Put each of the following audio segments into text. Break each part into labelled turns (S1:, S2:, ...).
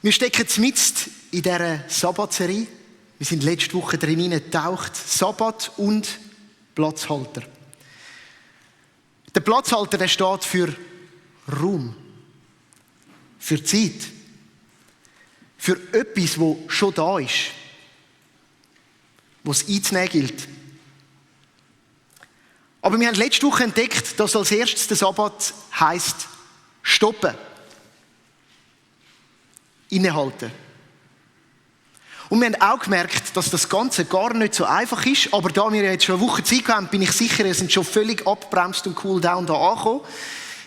S1: Wir stecken mitten in dieser Sabbatserie. Wir sind letzte Woche drin getaucht. Sabbat und Platzhalter. Der Platzhalter, der steht für Raum, für Zeit, für etwas, das schon da ist, was es einzunehmen gilt. Aber wir haben letzte Woche entdeckt, dass als erstes der Sabbat heisst stoppen, innehalten. Und wir haben auch gemerkt, dass das Ganze gar nicht so einfach ist. Aber da wir jetzt schon eine Woche Zeit haben, bin ich sicher, wir sind schon völlig abgebremst und cool down da angekommen.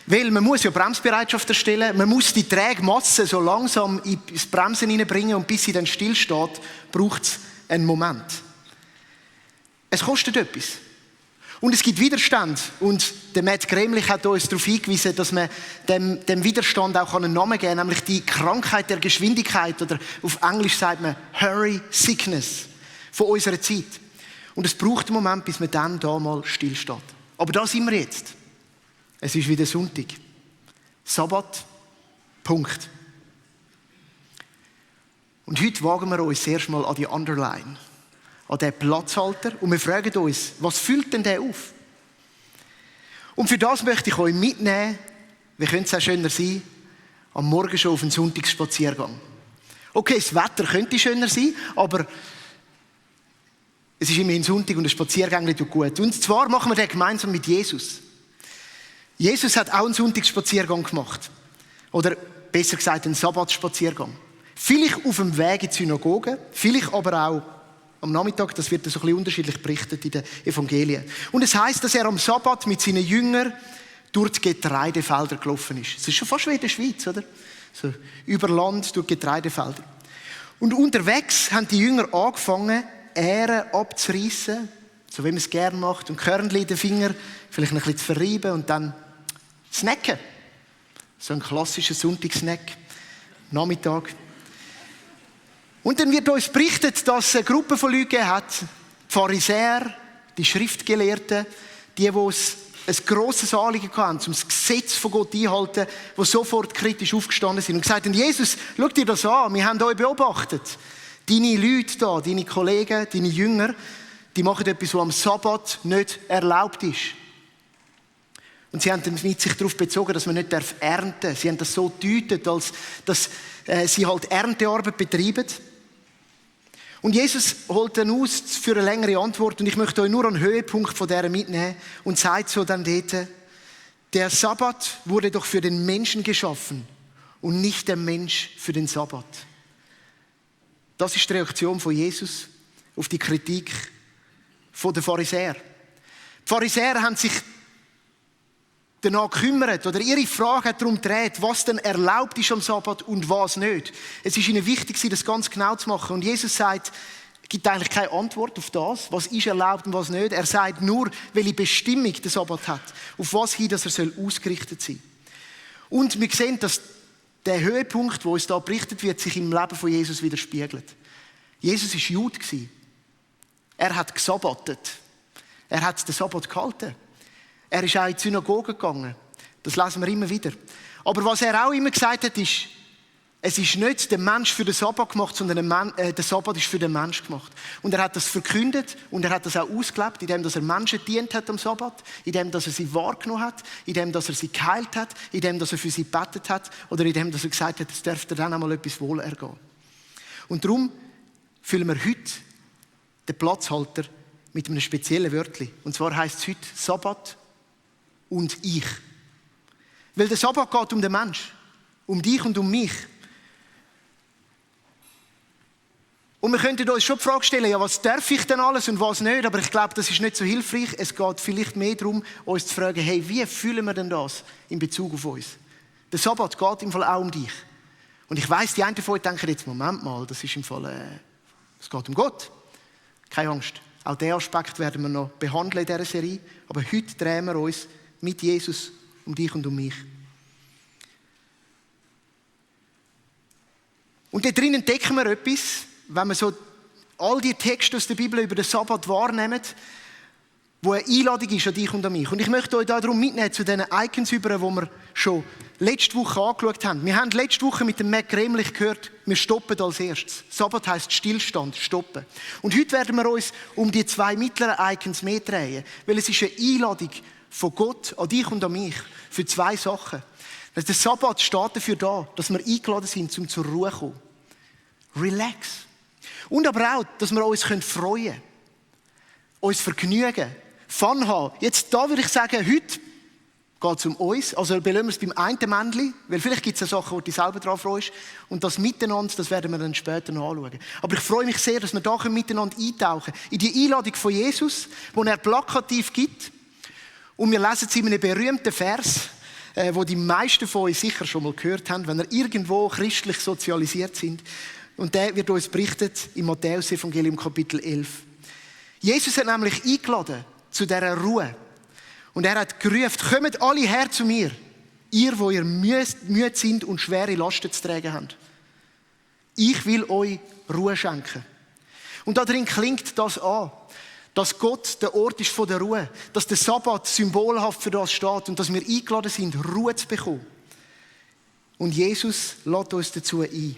S1: Weil man muss ja Bremsbereitschaft erstellen, man muss die träge Masse so langsam ins Bremsen hineinbringen und bis sie dann stillsteht, braucht es einen Moment. Es kostet etwas. Und es gibt Widerstand. Und der Matt Gremlich hat uns darauf hingewiesen, dass man dem Widerstand auch einen Namen geben kann, nämlich die Krankheit der Geschwindigkeit, oder auf Englisch sagt man Hurry Sickness von unserer Zeit. Und es braucht einen Moment, bis man dann da mal stillsteht. Aber da sind wir jetzt. Es ist wieder Sonntag. Sabbat. Punkt. Und heute wagen wir uns erst mal an die Underline, an den Platzhalter, und wir fragen uns, was füllt denn der auf? Und für das möchte ich euch mitnehmen, wie könnte es auch schöner sein, am Morgen schon auf einen Sonntagsspaziergang. Okay, das Wetter könnte schöner sein, aber es ist immerhin Sonntag und ein Spaziergang tut gut. Und zwar machen wir den gemeinsam mit Jesus. Jesus hat auch einen Sonntagsspaziergang gemacht. Oder besser gesagt, einen Sabbatspaziergang. Vielleicht auf dem Weg in die Synagoge, vielleicht aber auch am Nachmittag, das wird so ein bisschen unterschiedlich berichtet in den Evangelien. Und es heisst, dass er am Sabbat mit seinen Jüngern durch die Getreidefelder gelaufen ist. Das ist schon fast wie in der Schweiz, oder? So über Land durch Getreidefelder. Und unterwegs haben die Jünger angefangen, Ähren abzureissen, so wie man es gerne macht, und Körnchen in den Finger vielleicht ein bisschen zu verreiben und dann snacken. So ein klassischer Sonntagssnack, Nachmittag. Und dann wird uns berichtet, dass es eine Gruppe von Leuten hat, die Pharisäer, die Schriftgelehrten, die ein grosses Anliegen hatten, um das Gesetz von Gott einzuhalten, die sofort kritisch aufgestanden sind und gesagt haben: Jesus, schau dir das an, wir haben euch beobachtet. Deine Leute da, deine Kollegen, deine Jünger, die machen etwas, was am Sabbat nicht erlaubt ist. Und sie haben damit sich darauf bezogen, dass man nicht ernten darf. Sie haben das so gedeutet, als dass sie halt Erntearbeit betreiben. Und Jesus holt dann aus für eine längere Antwort, und ich möchte euch nur einen Höhepunkt von dieser mitnehmen, und sagt so dann dort: Der Sabbat wurde doch für den Menschen geschaffen und nicht der Mensch für den Sabbat. Das ist die Reaktion von Jesus auf die Kritik der Pharisäer. Die Pharisäer haben sich danach gekümmert, oder ihre Frage hat darum gedreht, was denn erlaubt ist am Sabbat und was nicht. Es ist ihnen wichtig, das ganz genau zu machen. Und Jesus sagt, es gibt eigentlich keine Antwort auf das, was ist erlaubt und was nicht. Er sagt nur, welche Bestimmung der Sabbat hat, auf was hin, dass er ausgerichtet sein soll. Und wir sehen, dass der Höhepunkt, wo uns da berichtet wird, sich im Leben von Jesus widerspiegelt. Jesus war Jude. Er hat gesabbatet. Er hat den Sabbat gehalten. Er ist auch in die Synagoge gegangen. Das lesen wir immer wieder. Aber was er auch immer gesagt hat, ist, es ist nicht der Mensch für den Sabbat gemacht, sondern der Sabbat ist für den Mensch gemacht. Und er hat das verkündet und er hat das auch ausgelebt, indem er Menschen dient hat am Sabbat, indem er sie wahrgenommen hat, indem er sie geheilt hat, indem er für sie gebetet hat oder indem er gesagt hat, es dürfte dann einmal etwas wohl ergehen. Und darum füllen wir heute den Platzhalter mit einem speziellen Wörtchen. Und zwar heisst es heute Sabbat und ich. Weil der Sabbat geht um den Mensch, um dich und um mich. Und wir könnten uns schon die Frage stellen, ja, was darf ich denn alles und was nicht? Aber ich glaube, das ist nicht so hilfreich. Es geht vielleicht mehr darum, uns zu fragen, hey, wie fühlen wir denn das in Bezug auf uns? Der Sabbat geht im Fall auch um dich. Und ich weiss, die einen von euch denken jetzt, Moment mal, das ist im Fall, es geht um Gott. Keine Angst. Auch diesen Aspekt werden wir noch behandeln in dieser Serie. Aber heute drehen wir uns mit Jesus um dich und um mich. Und da drin entdecken wir etwas, wenn wir so all die Texte aus der Bibel über den Sabbat wahrnehmen, wo eine Einladung ist an dich und an mich. Und ich möchte euch darum mitnehmen zu diesen Icons über, die wir schon letzte Woche angeschaut haben. Wir haben letzte Woche mit dem Mac Gremlich gehört, wir stoppen als erstes. Sabbat heisst Stillstand, stoppen. Und heute werden wir uns um die 2 mittleren Icons mehr drehen, weil es ist eine Einladung von Gott an dich und an mich für 2 Sachen. Der Sabbat steht dafür da, dass wir eingeladen sind, um zur Ruhe zu kommen. Relax. Und aber auch, dass wir uns freuen können, uns vergnügen, Fun haben. Jetzt da würde ich sagen, heute geht es um uns. Also belassen wir es beim einen Männchen, weil vielleicht gibt es ja Sachen, wo du selber drauf freust. Und das Miteinander, das werden wir dann später noch anschauen. Aber ich freue mich sehr, dass wir da miteinander eintauchen können. In die Einladung von Jesus, die er plakativ gibt. Und wir lesen es in einem berühmten Vers, wo die meisten von uns sicher schon mal gehört haben, wenn wir irgendwo christlich sozialisiert sind. Und der wird uns berichtet im Matthäus-Evangelium Kapitel 11. Jesus hat nämlich eingeladen zu dieser Ruhe. Und er hat gerufen, kommt alle her zu mir, ihr, wo ihr müde sind und schwere Lasten zu tragen habt. Ich will euch Ruhe schenken. Und darin klingt das an, dass Gott der Ort ist von der Ruhe, dass der Sabbat symbolhaft für das steht und dass wir eingeladen sind, Ruhe zu bekommen. Und Jesus lädt uns dazu ein. Die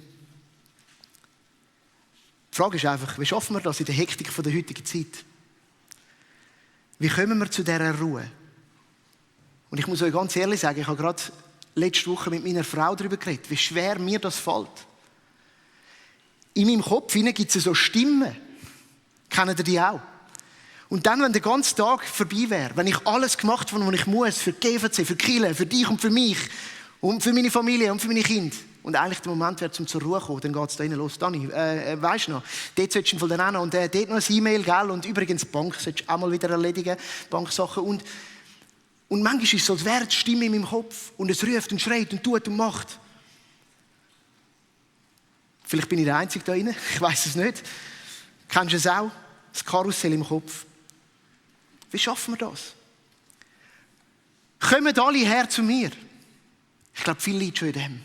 S1: Frage ist einfach, wie schaffen wir das in der Hektik der heutigen Zeit? Wie kommen wir zu dieser Ruhe? Und ich muss euch ganz ehrlich sagen, ich habe gerade letzte Woche mit meiner Frau darüber geredet, wie schwer mir das fällt. In meinem Kopf gibt es so Stimmen. Kennen ihr die auch? Und dann, wenn der ganze Tag vorbei wäre, wenn ich alles gemacht habe, was ich muss, für die GVC, für die Kirche, für dich und für mich und für meine Familie und für meine Kinder, und eigentlich der Moment wäre, um zur Ruhe zu kommen, dann geht es da rein los. Dani, weisst du noch, dort solltest du von denen und dort noch ein E-Mail, gell? Und übrigens, die Bank solltest du auch mal wieder erledigen, Banksachen. Und manchmal ist es so, als wäre die Stimme in meinem Kopf und es ruft und schreit und tut und macht. Vielleicht bin ich der Einzige da rein, ich weiss es nicht. Kennst du es auch? Das Karussell im Kopf. Wie schaffen wir das? Kommen alle her zu mir. Ich glaube, viel liegt schon in dem.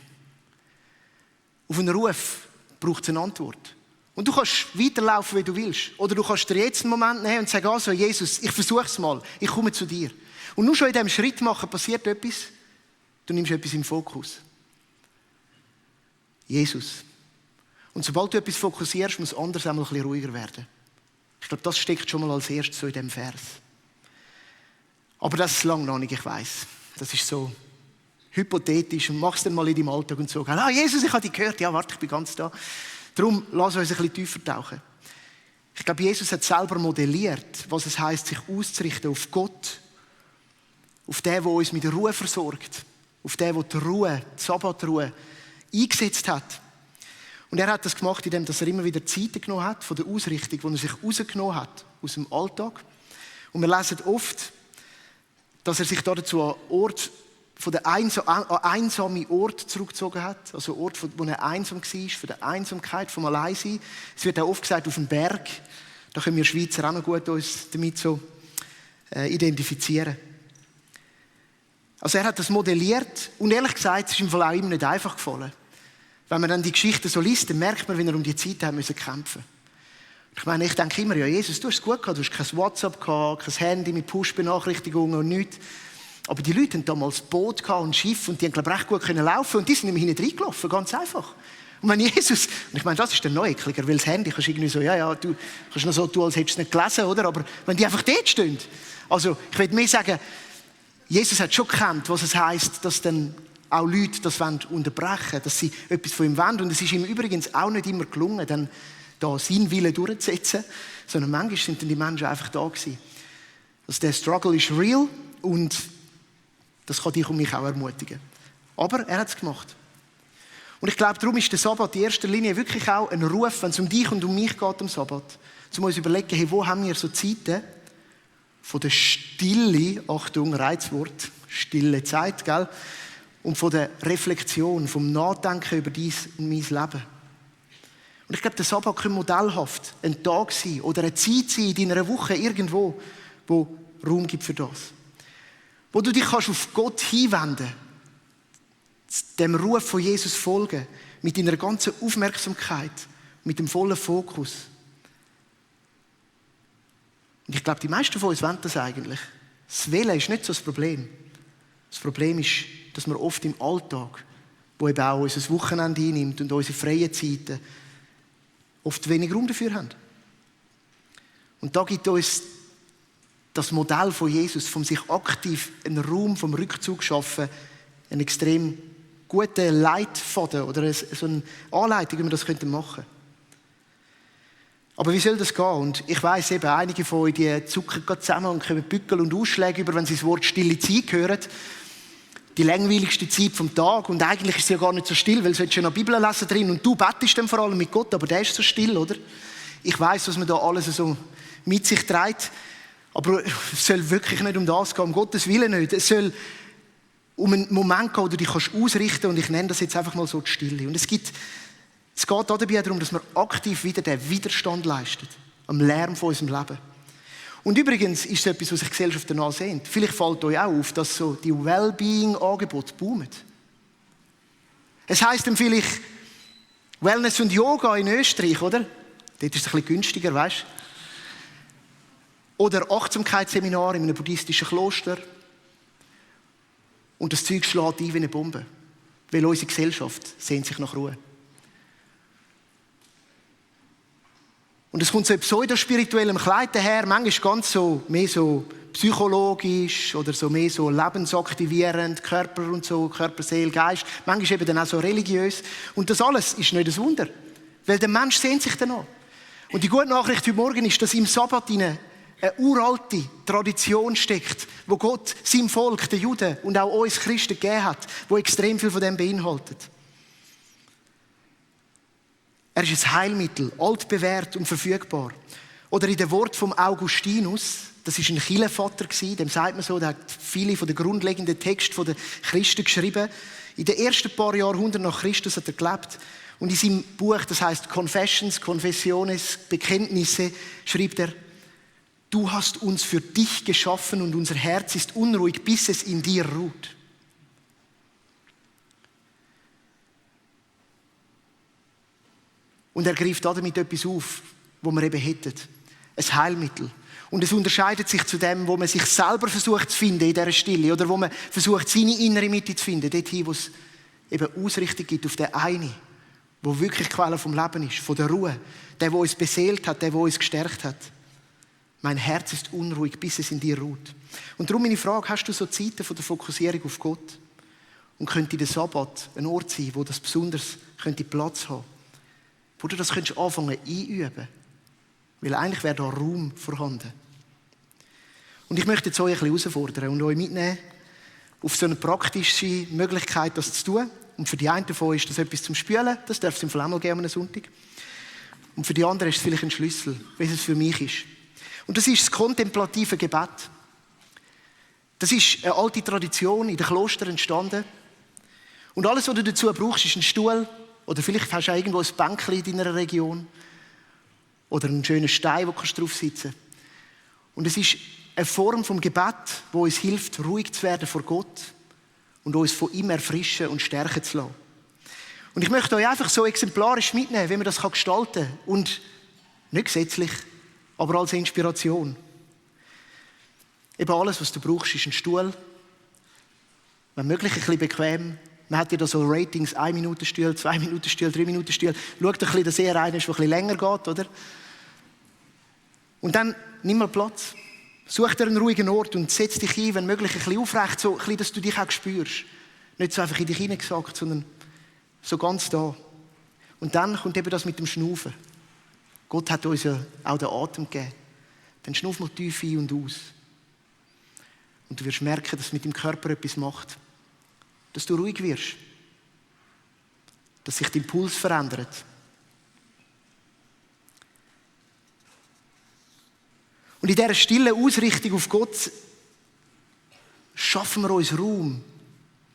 S1: Auf einen Ruf braucht es eine Antwort. Und du kannst weiterlaufen, wie du willst. Oder du kannst dir jetzt einen Moment nehmen und sagen, also Jesus, ich versuche es mal, ich komme zu dir. Und nur schon in diesem Schritt machen passiert etwas, du nimmst etwas im Fokus. Jesus. Und sobald du etwas fokussierst, muss anderes einmal ein bisschen ruhiger werden. Ich glaube, das steckt schon mal als erstes so in diesem Vers. Aber das ist lange noch nicht, ich weiss. Das ist so hypothetisch und mach es dann mal in deinem Alltag und so. Jesus, ich habe dich gehört. Ja, warte, ich bin ganz da. Darum, lass uns ein bisschen tiefer tauchen. Ich glaube, Jesus hat selber modelliert, was es heisst, sich auszurichten auf Gott, auf den, der uns mit Ruhe versorgt, auf den, der die Ruhe, die Sabbatruhe eingesetzt hat. Und er hat das gemacht, indem er immer wieder Zeiten genommen hat von der Ausrichtung, wo er sich rausgenommen hat aus dem Alltag. Und wir lesen oft, dass er sich dazu an Ort an einsame Ort zurückgezogen hat, also Ort, wo er einsam war, für die Einsamkeit, vom Alleinsein. Es wird auch oft gesagt, auf dem Berg. Da können wir Schweizer auch noch gut uns damit so identifizieren. Also er hat das modelliert und ehrlich gesagt, es ist im Fall auch ihm nicht einfach gefallen. Wenn man dann die Geschichte so liest, dann merkt man, wie er um die Zeit haben müssen kämpfen. Ich meine, ich denke immer, ja Jesus, du hast es gut gehabt, du hast kein WhatsApp gehabt, kein Handy mit Push-Benachrichtigungen und nichts. Aber die Leute hatten damals Boot und ein Schiff und die haben, glaube ich, recht gut laufen und die sind nämlich hinten reingelaufen, ganz einfach. Und wenn Jesus, und ich meine, das ist der Neuekliger, weil das Handy kannst irgendwie so, du kannst noch so tun, als hättest du es nicht gelesen, oder? Aber wenn die einfach dort stehen, also ich würde mehr sagen, Jesus hat schon gekannt, was es heisst, dass dann auch Leute das unterbrechen wollen, dass sie etwas von ihm wollen. Und es ist ihm übrigens auch nicht immer gelungen, dann da seinen Willen durchzusetzen, sondern manchmal sind dann die Menschen einfach da gewesen. Also der Struggle ist real und das kann dich und mich auch ermutigen. Aber er hat es gemacht. Und ich glaube, darum ist der Sabbat in erster Linie wirklich auch ein Ruf, wenn es um dich und um mich geht am Sabbat, um uns zu überlegen, hey, wo haben wir so Zeiten von der Stille, Achtung, Reizwort, stille Zeit, gell? Und von der Reflexion, vom Nachdenken über dein und mein Leben. Und ich glaube, der Sabbat kann modellhaft ein Tag sein oder eine Zeit sein in deiner Woche irgendwo, wo Raum gibt für das. Wo du dich kannst auf Gott hinwenden, dem Ruf von Jesus folgen, mit deiner ganzen Aufmerksamkeit, mit dem vollen Fokus. Und ich glaube, die meisten von uns wollen das eigentlich. Das Wählen ist nicht so das Problem. Das Problem ist, dass wir oft im Alltag, wo eben auch unser Wochenende einnimmt und unsere freien Zeiten, oft wenig Raum dafür haben. Und da gibt uns das Modell von Jesus, vom sich aktiv einen Raum vom Rückzug schaffen, einen extrem guten Leitfaden oder so eine Anleitung, wie wir das machen könnten. Aber wie soll das gehen? Und ich weiss eben, einige von euch, die zucken gerade zusammen und kommen Bückel und Ausschläge über, wenn sie das Wort stille Zeit hören. Die langweiligste Zeit vom Tag. Und eigentlich ist sie ja gar nicht so still, weil du ja noch Bibel lesen drin und du bettest dann vor allem mit Gott, aber der ist so still, oder? Ich weiss, was man da alles so mit sich trägt. Aber es soll wirklich nicht um das gehen, um Gottes Willen nicht. Es soll um einen Moment gehen, wo du dich ausrichten kannst. Und ich nenne das jetzt einfach mal so die Stille. Und es geht dabei darum, dass wir aktiv wieder den Widerstand leisten am Lärm von unserem Leben. Und übrigens ist es etwas, was sich die Gesellschaft danach sehnt. Vielleicht fällt euch auch auf, dass so die Wellbeing-Angebote boomen. Es heisst dann vielleicht Wellness und Yoga in Österreich, oder? Dort ist es ein bisschen günstiger, weißt du? Oder Achtsamkeitsseminar in einem buddhistischen Kloster. Und das Zeug schlägt ein wie eine Bombe. Weil unsere Gesellschaft sehnt sich nach Ruhe. Und es kommt so in pseudospirituellem Kleid daher, manchmal ganz so, mehr so psychologisch oder so mehr so lebensaktivierend, Körper und so, Körper, Seele, Geist. Manchmal eben dann auch so religiös. Und das alles ist nicht ein Wunder. Weil der Mensch sehnt sich danach. Und die gute Nachricht heute Morgen ist, dass im Sabbat eine uralte Tradition steckt, wo Gott seinem Volk, den Juden und auch uns Christen gegeben hat, wo extrem viel von dem beinhaltet. Er ist ein Heilmittel, altbewährt und verfügbar. Oder in den Worten von Augustinus, das ist ein Kirchenvater gewesen, dem sagt man so, der hat viele von den grundlegenden Texten der Christen geschrieben. In den ersten paar Jahrhunderten nach Christus hat er gelebt. Und in seinem Buch, das heißt Confessions, Confessiones, Bekenntnisse, schreibt er: Du hast uns für dich geschaffen und unser Herz ist unruhig, bis es in dir ruht. Und er greift damit etwas auf, wo wir eben hätten. Ein Heilmittel. Und es unterscheidet sich zu dem, wo man sich selber versucht zu finden in dieser Stille. Oder wo man versucht, seine innere Mitte zu finden. Dorthin, wo es eben Ausrichtung gibt auf den einen, wo wirklich die Quelle vom Leben ist, von der Ruhe. Der uns beseelt hat, der uns gestärkt hat. Mein Herz ist unruhig, bis es in dir ruht. Und darum meine Frage, hast du so Zeiten von der Fokussierung auf Gott? Und könnte der Sabbat ein Ort sein, wo das besonders könnte Platz haben? Wo du das könntest anfangen einüben. Weil eigentlich wäre da Raum vorhanden. Und ich möchte jetzt euch ein bisschen herausfordern und euch mitnehmen auf so eine praktische Möglichkeit, das zu tun. Und für die einen von euch ist das etwas zum Spülen, das darf es im Fall auch mal geben am Sonntag. Und für die anderen ist es vielleicht ein Schlüssel, wie es für mich ist. Und das ist das kontemplative Gebet. Das ist eine alte Tradition in den Klostern entstanden. Und alles, was du dazu brauchst, ist ein Stuhl. Oder vielleicht hast du auch irgendwo ein Bänkchen in deiner Region. Oder einen schönen Stein, wo du drauf sitzen kannst. Und es ist eine Form vom Gebet, die uns hilft, ruhig zu werden vor Gott und uns von ihm erfrischen und stärken zu lassen. Und ich möchte euch einfach so exemplarisch mitnehmen, wie man das gestalten kann. Und nicht gesetzlich, aber als Inspiration. Eben alles, was du brauchst, ist ein Stuhl. Wenn möglich ein bisschen bequem. Man hat ja da so Ratings, 1-Minuten-Stuhl, 2-Minuten-Stuhl, 3-Minuten-Stuhl. Schau doch ein bisschen, dass er einer ist, der ein bisschen länger geht, oder? Und dann nimm mal Platz. Such dir einen ruhigen Ort und setz dich ein, wenn möglich, ein bisschen aufrecht, so ein bisschen, dass du dich auch spürst. Nicht so einfach in dich hineingesackt, sondern so ganz da. Und dann kommt eben das mit dem Schnaufen. Gott hat uns ja auch den Atem gegeben. Dann schnuff mal tief ein und aus. Und du wirst merken, dass es mit dem Körper etwas macht. Dass du ruhig wirst. Dass sich dein Puls verändert. Und in dieser stillen Ausrichtung auf Gott schaffen wir uns Raum,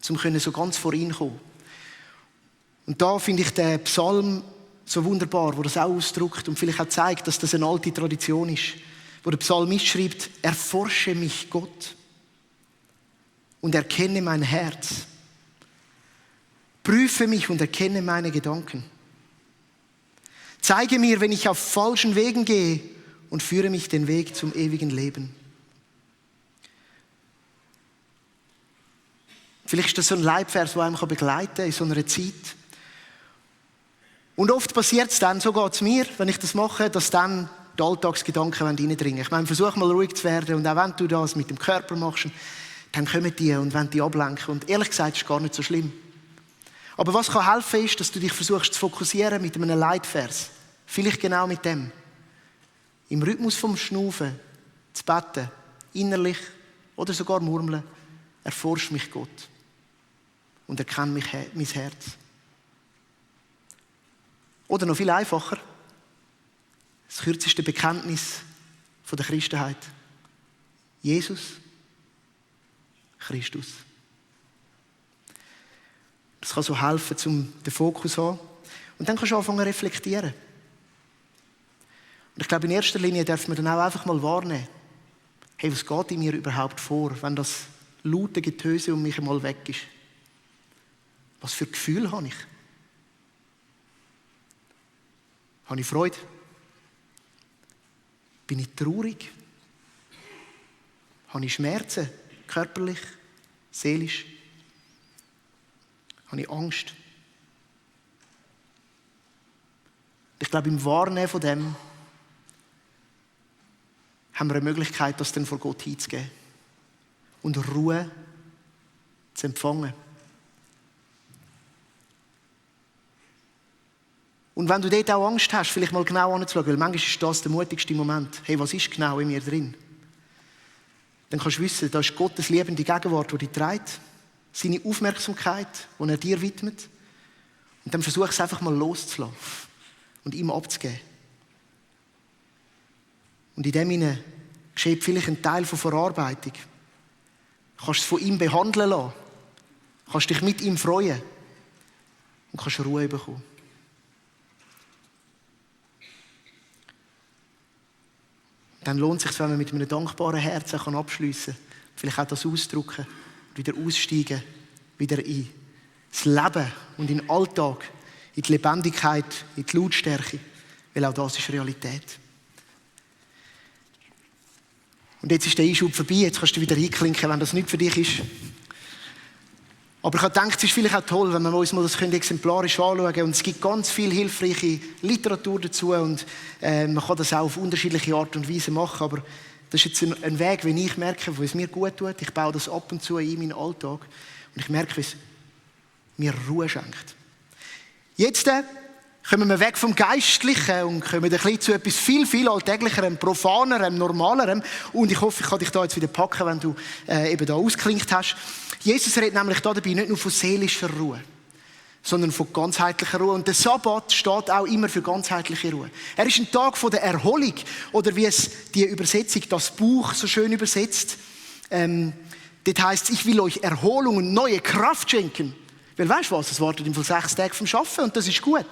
S1: um so ganz vor ihn zu kommen. Und da finde ich den Psalm so wunderbar, wo das auch ausdrückt und vielleicht auch zeigt, dass das eine alte Tradition ist, wo der Psalmist schreibt: Erforsche mich, Gott, und erkenne mein Herz. Prüfe mich und erkenne meine Gedanken. Zeige mir, wenn ich auf falschen Wegen gehe, und führe mich den Weg zum ewigen Leben. Vielleicht ist das so ein Leibvers, der einem begleiten kann in so einer Zeit. Und oft passiert es dann, so geht es mir, wenn ich das mache, dass dann die Alltagsgedanken reindringen. Ich meine, versuch mal ruhig zu werden und auch wenn du das mit dem Körper machst, dann kommen die und wollen die ablenken. Und ehrlich gesagt, ist gar nicht so schlimm. Aber was kann helfen ist, dass du dich versuchst zu fokussieren mit einem Leitvers. Vielleicht genau mit dem. Im Rhythmus vom Schnaufen, zu beten, innerlich oder sogar murmeln, erforscht mich Gott und erkennt mein Herz. Oder noch viel einfacher, das kürzeste Bekenntnis der Christenheit. Jesus Christus. Das kann so helfen, um den Fokus zu haben. Und dann kannst du anfangen zu reflektieren. Und ich glaube, in erster Linie dürfen wir dann auch einfach mal wahrnehmen, hey, was geht in mir überhaupt vor, wenn das laute Getöse um mich einmal weg ist? Was für Gefühle habe ich? Habe ich Freude? Bin ich traurig? Habe ich Schmerzen? Körperlich? Seelisch? Habe ich Angst? Ich glaube, im Wahrnehmen von dem haben wir eine Möglichkeit, das dann vor Gott hinzugeben und Ruhe zu empfangen. Und wenn du dort auch Angst hast, vielleicht mal genau anzuschauen, weil manchmal ist das der mutigste Moment. Hey, was ist genau in mir drin? Dann kannst du wissen, da ist Gottes liebende Gegenwart, die dich trägt, seine Aufmerksamkeit, die er dir widmet. Und dann versuch es einfach mal loszulassen und ihm abzugeben. Und in dem hinein geschieht vielleicht ein Teil von Verarbeitung. Du kannst es von ihm behandeln lassen. Du kannst dich mit ihm freuen. Und kannst Ruhe bekommen. Dann lohnt es sich, wenn man mit einem dankbaren Herzen abschliessen kann. Vielleicht auch das ausdrücken und wieder aussteigen, wieder in das Leben und in den Alltag, in die Lebendigkeit, in die Lautstärke. Weil auch das ist Realität. Und jetzt ist der Einschub vorbei, jetzt kannst du wieder einklinken, wenn das nicht für dich ist. Aber ich habe gedacht, es ist vielleicht auch toll, wenn wir uns mal das exemplarisch anschauen können. Und es gibt ganz viel hilfreiche Literatur dazu und man kann das auch auf unterschiedliche Art und Weise machen. Aber das ist jetzt ein Weg, wie ich merke, wo es mir gut tut. Ich baue das ab und zu in meinen Alltag und ich merke, wie es mir Ruhe schenkt. Jetzt kommen wir weg vom Geistlichen und kommen ein bisschen zu etwas viel, viel alltäglicherem, profanerem, normalerem. Und ich hoffe, ich kann dich da jetzt wieder packen, wenn du eben da ausklingt hast. Jesus redet nämlich dabei nicht nur von seelischer Ruhe, sondern von ganzheitlicher Ruhe. Und der Sabbat steht auch immer für ganzheitliche Ruhe. Er ist ein Tag von der Erholung, oder wie es die Übersetzung, das Buch, so schön übersetzt. Dort heisst es, ich will euch Erholung und neue Kraft schenken. Weil weißt du was, es wartet im Fall 6 Tage vom Arbeiten und das ist gut.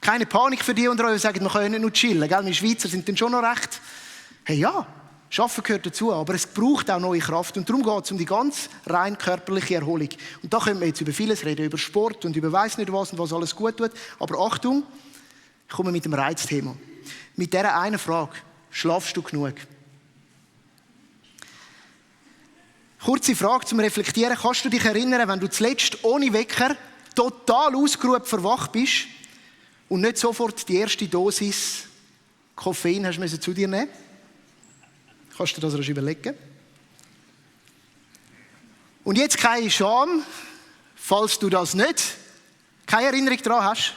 S1: Keine Panik für die unter euch, die sagen, wir können nicht nur chillen. Gell? Wir Schweizer sind dann schon noch recht. Hey ja, Arbeiten gehört dazu, aber es braucht auch neue Kraft. Und darum geht es um die ganz rein körperliche Erholung. Und da können wir jetzt über vieles reden, über Sport und über weiss nicht was und was alles gut tut. Aber Achtung, ich komme mit dem Reizthema. Mit dieser einen Frage, schlafst du genug? Kurze Frage zum Reflektieren. Kannst du dich erinnern, wenn du zuletzt ohne Wecker total ausgeruht verwacht bist und nicht sofort die erste Dosis Koffein hast du zu dir nehmen? Kannst du dir das überlegen? Und jetzt keine Scham, falls du das nicht, keine Erinnerung daran hast,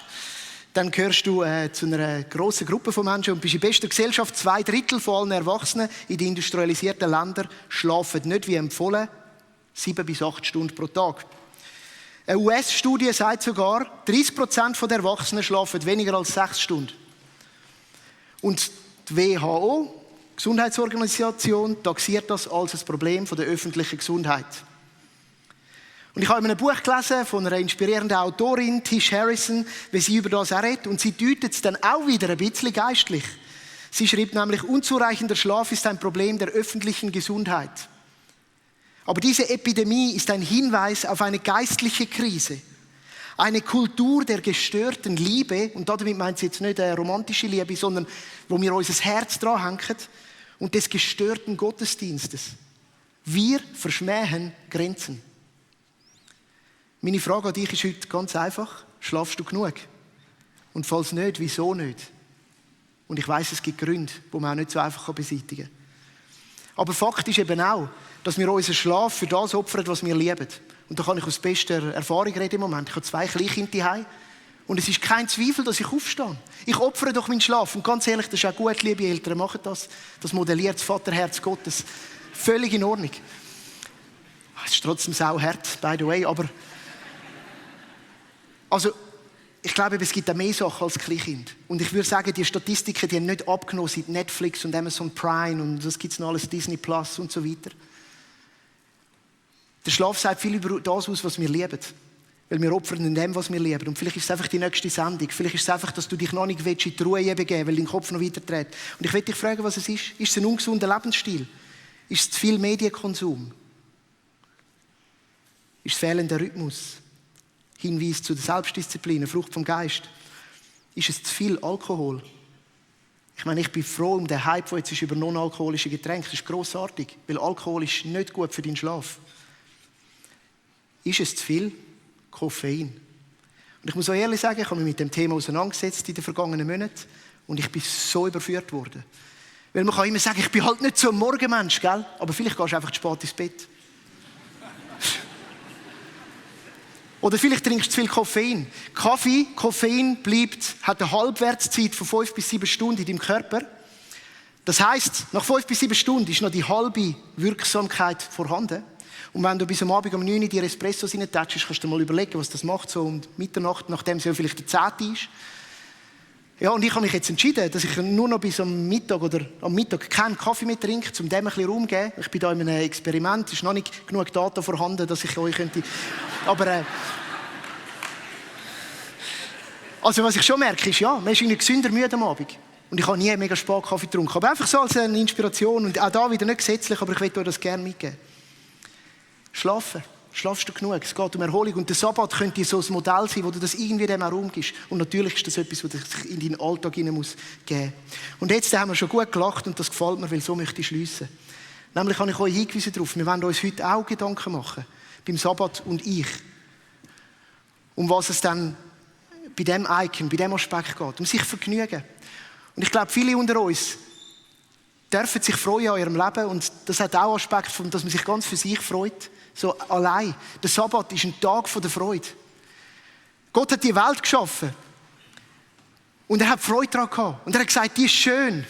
S1: dann gehörst du zu einer grossen Gruppe von Menschen und bist in bester Gesellschaft. 2/3 von allen Erwachsenen in den industrialisierten Ländern schlafen nicht wie empfohlen 7 bis 8 Stunden pro Tag. Eine US-Studie sagt sogar, 30% der Erwachsenen schlafen weniger als 6 Stunden. Und die WHO, Gesundheitsorganisation, taxiert das als ein Problem der öffentlichen Gesundheit. Und ich habe in einem Buch gelesen von einer inspirierenden Autorin, Tish Harrison, wie sie über das redet. Und sie deutet es dann auch wieder ein bisschen geistlich. Sie schreibt nämlich, unzureichender Schlaf ist ein Problem der öffentlichen Gesundheit. Aber diese Epidemie ist ein Hinweis auf eine geistliche Krise. Eine Kultur der gestörten Liebe, und damit meint sie jetzt nicht eine romantische Liebe, sondern wo wir unser Herz dran hängen, und des gestörten Gottesdienstes. Wir verschmähen Grenzen. Meine Frage an dich ist heute ganz einfach. Schlafst du genug? Und falls nicht, wieso nicht? Und ich weiss, es gibt Gründe, die man auch nicht so einfach beseitigen kann. Aber Fakt ist eben auch, dass wir unseren Schlaf für das opfern, was wir lieben. Und da kann ich aus bester Erfahrung reden im Moment. Ich habe 2 Kleinkinder zu Hause. Und es ist kein Zweifel, dass ich aufstehe. Ich opfere doch meinen Schlaf. Und ganz ehrlich, das ist auch gut, liebe Eltern, machen das. Das modelliert das Vaterherz Gottes. Völlig in Ordnung. Es ist trotzdem sauhart, by the way, aber also, ich glaube, es gibt auch mehr Sachen als Kleinkind. Und ich würde sagen, die Statistiken, die haben nicht abgenommen seit Netflix und Amazon Prime und das gibt es noch alles, Disney Plus und so weiter. Der Schlaf sagt viel über das aus, was wir lieben. Weil wir opfern in dem, was wir lieben. Und vielleicht ist es einfach die nächste Sendung. Vielleicht ist es einfach, dass du dich noch nicht in die Ruhe begeben, weil dein Kopf noch weiter dreht. Und ich will dich fragen, was es ist. Ist es ein ungesunder Lebensstil? Ist es zu viel Medienkonsum? Ist es fehlender Rhythmus? Hinweis zu der Selbstdisziplin, eine Frucht vom Geist. Ist es zu viel Alkohol? Ich meine, ich bin froh um den Hype, der jetzt ist über non-alkoholische Getränke. Das ist grossartig, weil Alkohol ist nicht gut für deinen Schlaf. Ist es zu viel Koffein? Und ich muss auch ehrlich sagen, ich habe mich mit dem Thema auseinandergesetzt in den vergangenen Monaten und ich bin so überführt worden. Weil man kann immer sagen, ich bin halt nicht so ein Morgenmensch, gell? Aber vielleicht gehst du einfach zu spät ins Bett. Oder vielleicht trinkst du zu viel Koffein. Koffein hat eine Halbwertszeit von 5 bis 7 Stunden in deinem Körper. Das heisst, nach 5 bis 7 Stunden ist noch die halbe Wirksamkeit vorhanden. Und wenn du bis am Abend um 9 Uhr die Espressos reintatschst, kannst du dir mal überlegen, was das macht, so um Mitternacht, nachdem es ja vielleicht der 10. ist. Ja, und ich habe mich jetzt entschieden, dass ich nur noch bis am Mittag keinen Kaffee mehr trinke, um dem ein bisschen Raum zu geben. Ich bin da in einem Experiment, es ist noch nicht genug Daten vorhanden, dass ich euch könnte... Aber also was ich schon merke, ist, ja, man ist irgendwie gesünder müde am Abend. Und ich habe nie mega spät Kaffee getrunken. Aber einfach so als eine Inspiration. Und auch da wieder nicht gesetzlich, aber ich will euch das gerne mitgeben. Schlafen. Schlafst du genug? Es geht um Erholung. Und der Sabbat könnte so ein Modell sein, wo du das irgendwie dem auch Raum gibst. Und natürlich ist das etwas, was dich in deinen Alltag hinein muss geben. Und jetzt haben wir schon gut gelacht und das gefällt mir, weil so möchte ich schliessen. Nämlich habe ich euch hingewiesen darauf, wir wollen uns heute auch Gedanken machen, beim Sabbat und ich, um was es dann bei diesem Icon, bei diesem Aspekt geht, um sich vergnügen. Und ich glaube, viele unter uns dürfen sich freuen an ihrem Leben und das hat auch Aspekt, dass man sich ganz für sich freut. So allein. Der Sabbat ist ein Tag der Freude. Gott hat die Welt geschaffen. Und er hat Freude daran gehabt. Und er hat gesagt, die ist schön.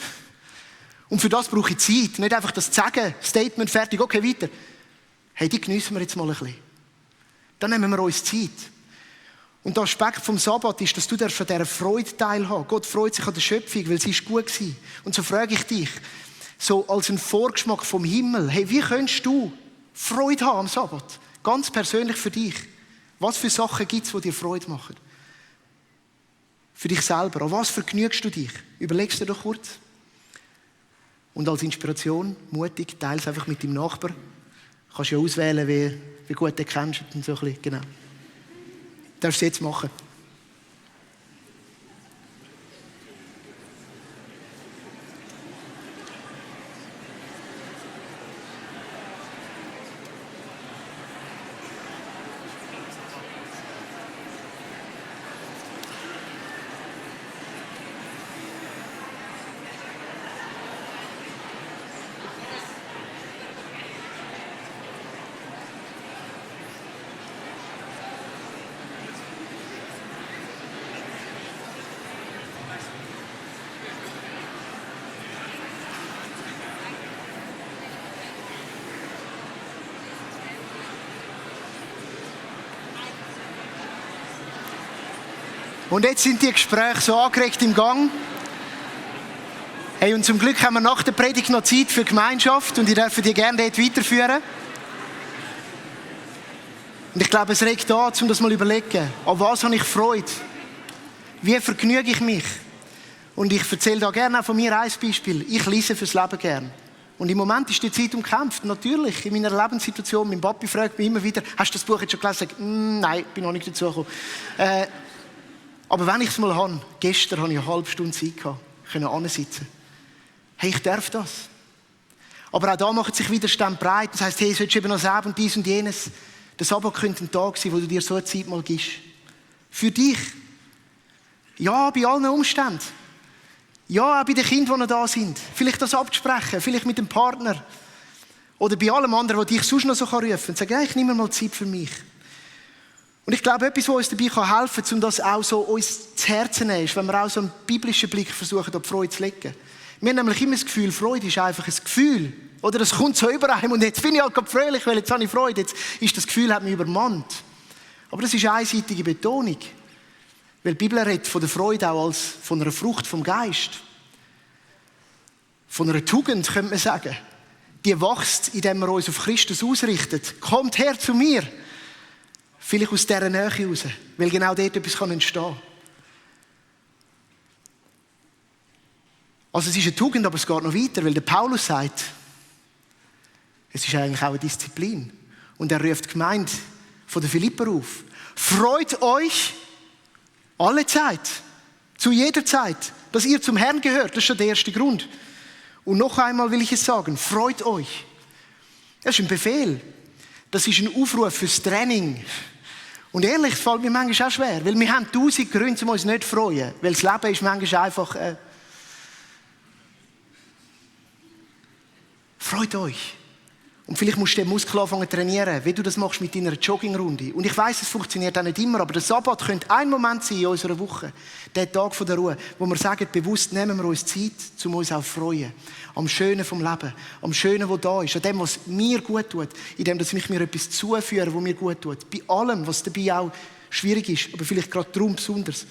S1: Und für das brauche ich Zeit. Nicht einfach das zu sagen, Statement, fertig, okay, weiter. Hey, die geniessen wir jetzt mal ein bisschen. Dann nehmen wir uns Zeit. Und der Aspekt vom Sabbat ist, dass du an dieser Freude teilhaben. Gott freut sich an der Schöpfung, weil sie ist gut war. Und so frage ich dich, so als ein Vorgeschmack vom Himmel, hey, wie könntest du Freude haben am Sabbat? Ganz persönlich für dich. Was für Sachen gibt es, die dir Freude machen? Für dich selber. An was vergnügst du dich? Überlegst du dir doch kurz. Und als Inspiration, mutig, teile es einfach mit deinem Nachbar. Du kannst ja auswählen, wie gut du kennst. Und so ein bisschen, genau. Du darfst es jetzt machen. Und jetzt sind die Gespräche so angeregt im Gang. Hey, und zum Glück haben wir nach der Predigt noch Zeit für Gemeinschaft und ich darf die gerne dort weiterführen. Und ich glaube, es regt an, um das mal zu überlegen. An was habe ich Freude? Wie vergnüge ich mich? Und ich erzähle da gerne auch von mir ein Beispiel. Ich lese fürs Leben gern. Und im Moment ist die Zeit umkämpft. Natürlich, in meiner Lebenssituation, mein Papi fragt mich immer wieder, hast du das Buch jetzt schon gelesen? Ich sage, nein, bin noch nicht dazu gekommen. Aber wenn ich es mal habe, gestern hatte ich eine halbe Stunde Zeit gehabt, können ansitzen. Hey, ich darf das. Aber auch da macht sich Widerstand breit. Das heisst, hey, sollst du eben noch sagen und dies und jenes. Der Sabbat könnte ein Tag sein, wo du dir so eine Zeit mal gibst. Für dich. Ja, bei allen Umständen. Ja, auch bei den Kindern, die noch da sind. Vielleicht das abzusprechen, vielleicht mit dem Partner. Oder bei allem anderen, die dich sonst noch so rufen kann. Und sagen, ja, ich nehme mal Zeit für mich. Und ich glaube, etwas, was uns dabei helfen kann, um das auch so uns zu Herzen nehmen, ist, wenn wir auch so einen biblischen Blick versuchen, auf die Freude zu legen. Wir haben nämlich immer das Gefühl, Freude ist einfach ein Gefühl. Oder es kommt so über einem und jetzt bin ich halt gerade fröhlich, weil jetzt habe ich Freude. Jetzt ist das Gefühl, hat mich übermannt. Aber das ist eine einseitige Betonung. Weil die Bibel redet von der Freude auch als von einer Frucht vom Geist. Von einer Tugend, könnte man sagen. Die wächst, indem wir uns auf Christus ausrichten. Kommt her zu mir. Vielleicht aus dieser Nähe heraus. Weil genau dort etwas entstehen kann. Also es ist eine Tugend, aber es geht noch weiter, weil der Paulus sagt, es ist eigentlich auch eine Disziplin. Und er ruft die Gemeinde von den Philipper auf. Freut euch alle Zeit, zu jeder Zeit, dass ihr zum Herrn gehört. Das ist schon der erste Grund. Und noch einmal will ich es sagen, freut euch. Das ist ein Befehl. Das ist ein Aufruf fürs Training. Und ehrlich, es fällt mir manchmal auch schwer, weil wir haben 1000 Gründe, um uns nicht zu freuen. Weil das Leben ist manchmal einfach... Freut euch. Und vielleicht musst du den Muskel anfangen zu trainieren, wie du das machst mit deiner Joggingrunde. Und ich weiss, es funktioniert auch nicht immer, aber der Sabbat könnte ein Moment sein in unserer Woche, der Tag von der Ruhe, wo wir sagen, bewusst nehmen wir uns Zeit, um uns auch zu freuen. Am Schönen vom Leben, am Schönen, was da ist, an dem, was mir gut tut, in dem, dass ich mir etwas zuführe, was mir gut tut. Bei allem, was dabei auch schwierig ist, aber vielleicht gerade darum besonders.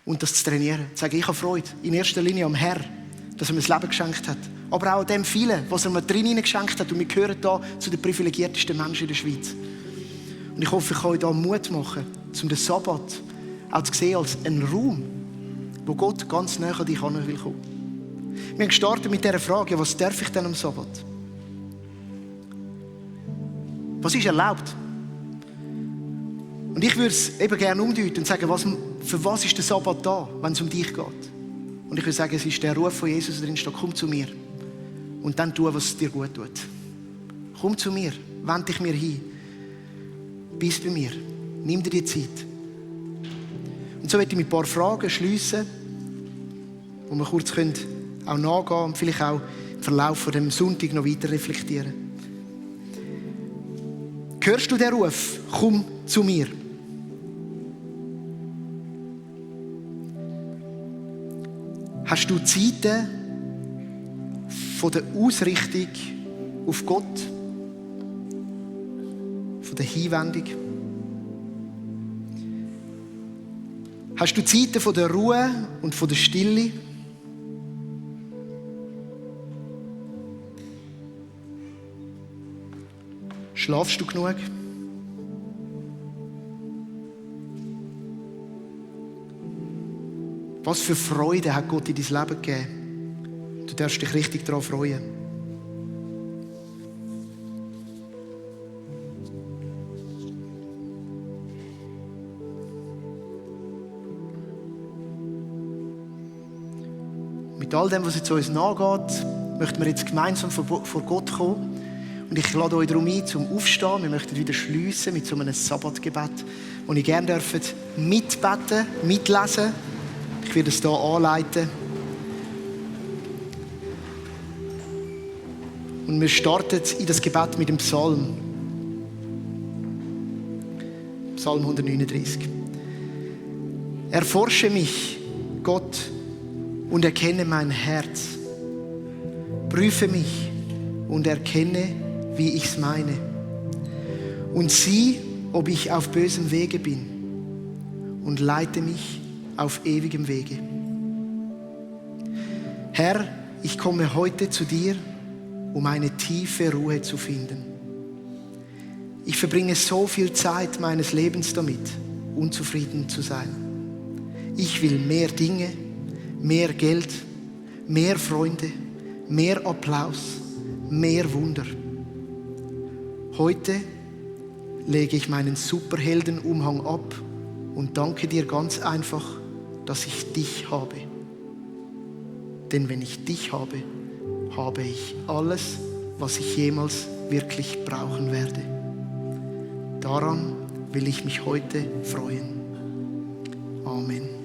S1: Und das zu trainieren. Zu sagen, ich habe Freude, in erster Linie am Herrn, dass er mir das Leben geschenkt hat. Aber auch an dem vielen, was er mir drin geschenkt hat. Und wir gehören da zu den privilegiertesten Menschen in der Schweiz. Und ich hoffe, ich kann euch da Mut machen, um den Sabbat auch zu sehen als einen Raum, wo Gott ganz nahe an dich heran will kommen. Wir haben gestartet mit dieser Frage, was darf ich denn am Sabbat? Was ist erlaubt? Und ich würde es eben gerne umdeuten und sagen, für was ist der Sabbat da, wenn es um dich geht? Und ich würde sagen, es ist der Ruf von Jesus, der drin steht, komm zu mir. Und dann tu, was dir gut tut. Komm zu mir, wend dich mir hin. Bist bei mir. Nimm dir die Zeit. Und so möchte ich mit ein paar Fragen schliessen, wo wir kurz auch nachgehen können und vielleicht auch im Verlauf von dem Sonntag noch weiter reflektieren. Hörst du den Ruf? Komm zu mir. Hast du Zeiten von der Ausrichtung auf Gott, von der Hinwendung? Hast du Zeiten von der Ruhe und von der Stille? Schlafst du genug? Was für Freude hat Gott in dein Leben gegeben? Du darfst dich richtig daran freuen. Mit all dem, was jetzt uns nachgeht, möchten wir jetzt gemeinsam vor Gott kommen. Und ich lade euch darum ein, zum Aufstehen. Wir möchten wieder schliessen mit so einem Sabbatgebet, wo ihr gerne mitbeten, mitlesen. Ich werde es hier anleiten. Und wir starten in das Gebet mit dem Psalm. Psalm 139. Erforsche mich, Gott, und erkenne mein Herz. Prüfe mich und erkenne, wie ich's meine. Und sieh, ob ich auf bösem Wege bin. Und leite mich auf ewigem Wege. Herr, ich komme heute zu dir, um eine tiefe Ruhe zu finden. Ich verbringe so viel Zeit meines Lebens damit, unzufrieden zu sein. Ich will mehr Dinge, mehr Geld, mehr Freunde, mehr Applaus, mehr Wunder. Heute lege ich meinen Superheldenumhang ab und danke dir ganz einfach, dass ich dich habe. Denn wenn ich dich habe, habe ich alles, was ich jemals wirklich brauchen werde. Daran will ich mich heute freuen. Amen.